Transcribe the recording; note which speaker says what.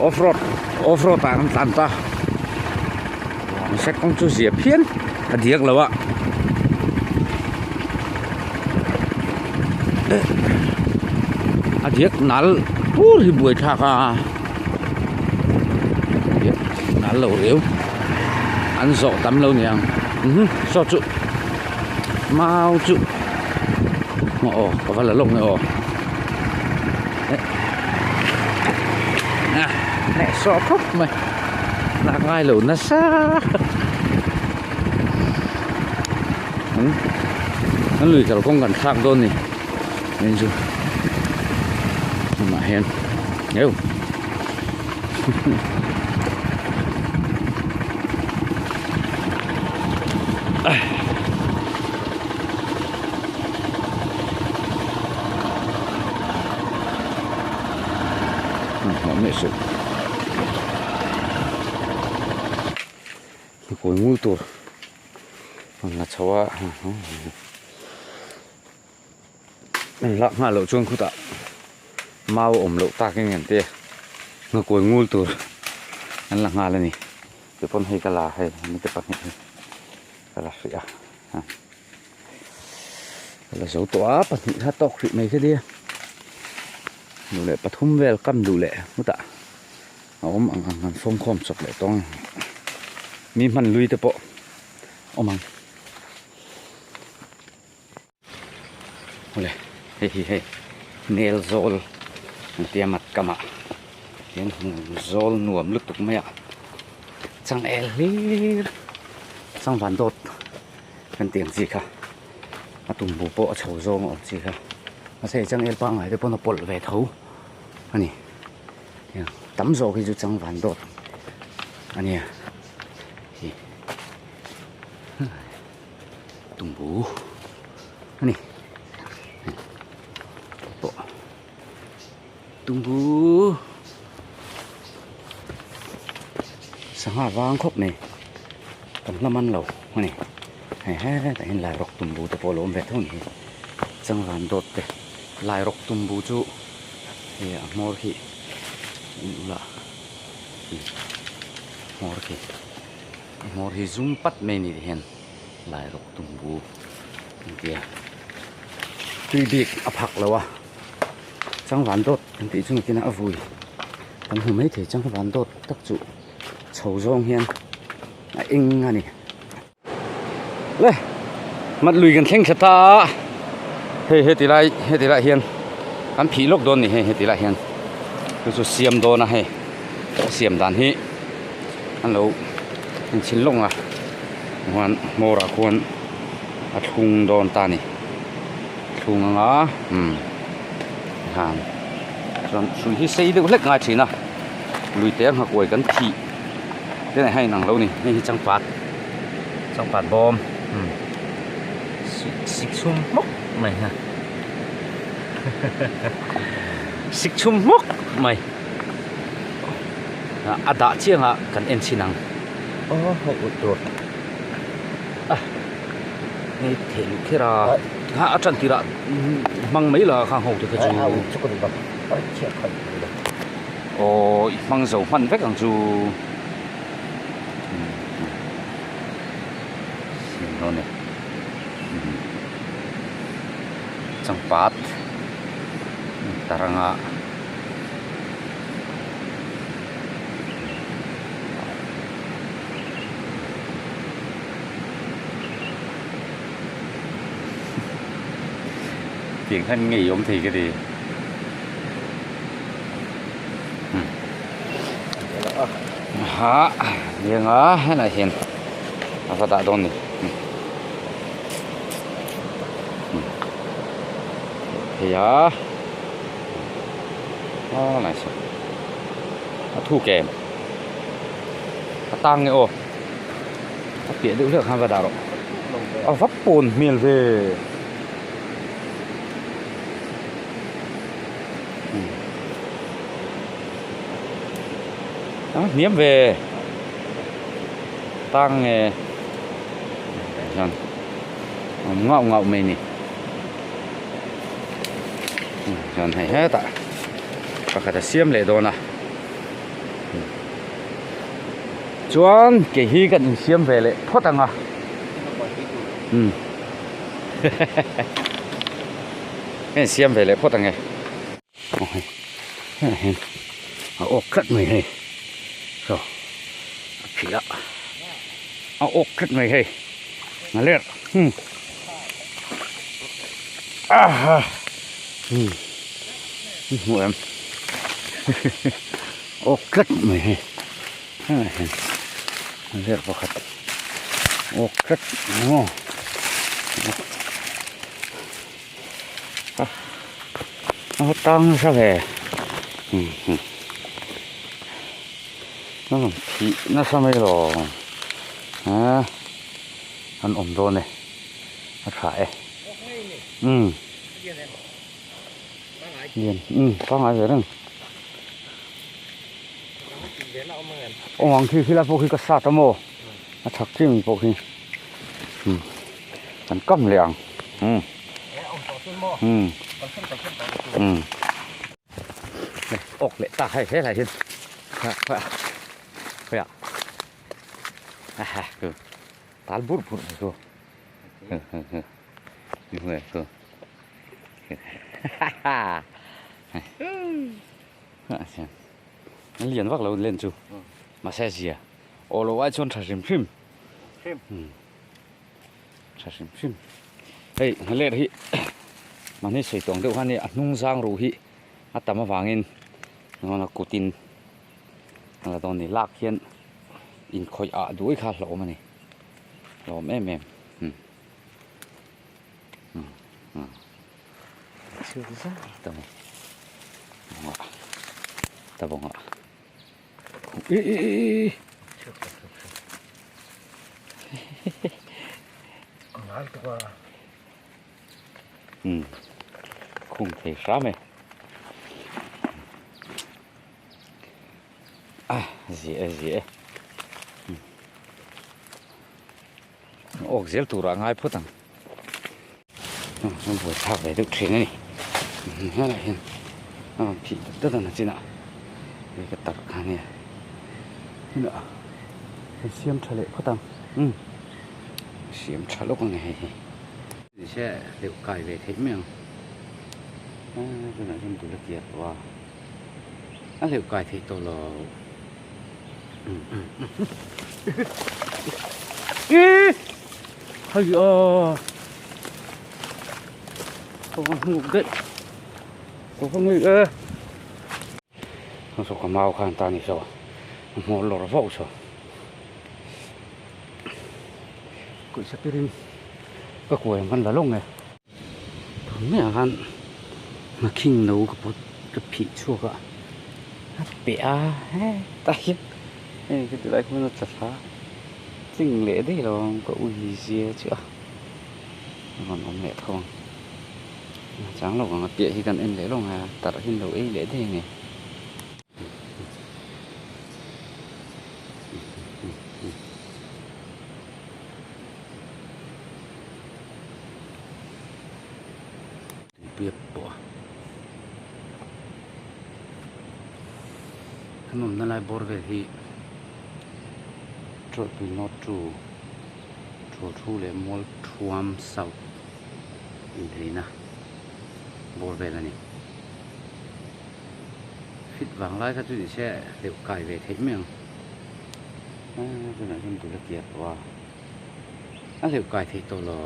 Speaker 1: Off road off road ah kan tlan ta mihring kawng chu zia phian a diak lo a a diak nal pur hi buai thlak a diak nal lo riau an zawh tam lo niang saw chu mau chu aw ka va la lawk nge aw. Hneh sawh khawp mai lak ngai lo nasa an lui kal kawng kan thlak dawn ni hei chu tunah hian eu Kawi ngul tur a la chho a an lak nghal loh chuan khutah mau a awm loh tak eng ang te kawi ngul tur an la nghal a ni tipawn hei ka la hei mite pahnih hi ka la hrih a. Ka la zo tawh a pahnih kha tawk hrih mai kha nia duh leh pathum vel kam duh leh hmutah a awm ang ang han fawm khawm chawp leh tawng mi hman lui te pawh awm ang awle hei hi hei nel zawl an tia mat kamah hian zawl nuam lutuk mai a changel hlir changvan dawt. Kan tih ang chi kha a tumbu pawh a chho zawng a awm chi kha mahse hei changel pangngai te pawn a pawlh ve tho a ni tam zawk hi chu changvan dawt a nia hi tumbu a ni pawh tumbu sangha vang khawp mai kan hla man lo a ni hei hetah hian lairawk tumbu te pawh a lo awm ve tho a ni hi changvan dawt te lairawk tumbu chu hei a hmawr khi in ula hmawr khi a hmawr hi zum pat mai a ni tihian lairawk tumbu an ti a tui bik a phak lo a. Changvan dawt kan tih chu nakinah a vui kan hmu mai thei changvan dawt tak chu chho zawng hian a eng a ni. Le mat lui kan thleng thla ta a hei heti lai heti lai hian an phih lawk dawn a ni hei heti lai hian chu chu siam dawn a hei a siam dan hi an lo inchhin lawk ang a chuan hmawr ah khuan a thlung dawn ta a ni. Thlung anga umm han chuan hrui hi sei deuh hlek ngai thin a lui te a nghakuai kan thih te nen hian a inang lo a ni hei hi changpat changpat bawm umm sik sik chhum hmawk mai ha sik chhum hmawk mai a dah chiang a kan en chhin ang aw hei ut tur a. Hei theh luh kher a ha a tan tirah hmang mai la khang ho te kha chu aw i hmang zo hman vek ang chu siam dawn e changpat taranga. Tiang khan ngei awm thei ka ti. Ha riang a helai hian a va dah dawn ni. Thei a a lai saw a thuk em a tang nge aw. A piah deuh hlek khan va dah rawh. A va pawn hmel ve. A hniam ve. Tang nge. Hian awm ngauh ngauh mai ni. Hian hei hetah pakhat a siam leh dawn a. Chuan kei hi kan insiam ve leh phawt ang a. Umm. Ka insiam ve leh phawt ang e. Aw hei hei hian a awk tlat mai hei saw a phih a a awk tlat mai hei a ler hmm aha hmm i hmu em awk tlat mai hei hei hian a ler pakhat awk tlat maw. A tang nasa ve a rawn phih nasa mai lo a an awm dawn e a tha e umm lian umm pangngai ve reng awm ang khi khilai pawh khi ka sat a maw a chhak chiang pawh khi umm. Kan kam leh ang. Umm. Umm. Umm. Awk leh ta hei helai hian. Khawiah khawiah. Aha chu tal bur bur mai chu. Ni chu. Ha ha. An lian vak lo len chu. Mahse zia. Aw lo ai chuan tha hrim hrim. Hrim. Tha hrim hrim. Hei nghaler hi mahni sawi tawng deuh khan a hnung zang ruh hi a tam avangin a kutin a la dawn ni lak hian inkhawih ah duai kha a hlauhawm a ni hlauhawm em em umm umm umm chhuak zai ta mai ta bawng ah. Khung thei hram e a zia e zia e awk zel turah a ngai phawt ang a buai thlak ve deuh thin a ni helaiah hian a rawn phih dat dat a nachinah hei ka tarh kha ania tunah kan siam tha leh phawt ang umm siam tha lawk ang e hei hi nise deuh kai ve theih mai ang aaa tunah chuan dul a kiar tawh a a hleuh kai theih tawh lo umm umm ihh. Hei a ka va hmuh daih ka va ngei e saw ka mau khan ta ni saw a hmawr lawr vauh saw kuih pirin ka kuai ang kan la lawng e tun maiah khan nghakhing no ka pawt ka phih chhuak a a peh a hetah hian hei ka ti lai khuan a tla thla. Tling leh daih lo ang ka ui zia chu a rawn awm leh tho ang chang lo ang a piah hi kan en leh lawng a tarh hi an lo ei leh daih a ni. Tuipuia pawh a kan awmna lai bawr vel hi Chawlhpui North chu Chawlthu leh Mualthuam South inrina bawr vel a ni. Fit vang lai kha chu ni se hleuh kai ve theih mai ang. Aaa tunah chuan dul a kiar tawh a, a hleuh kai theih tawh lo.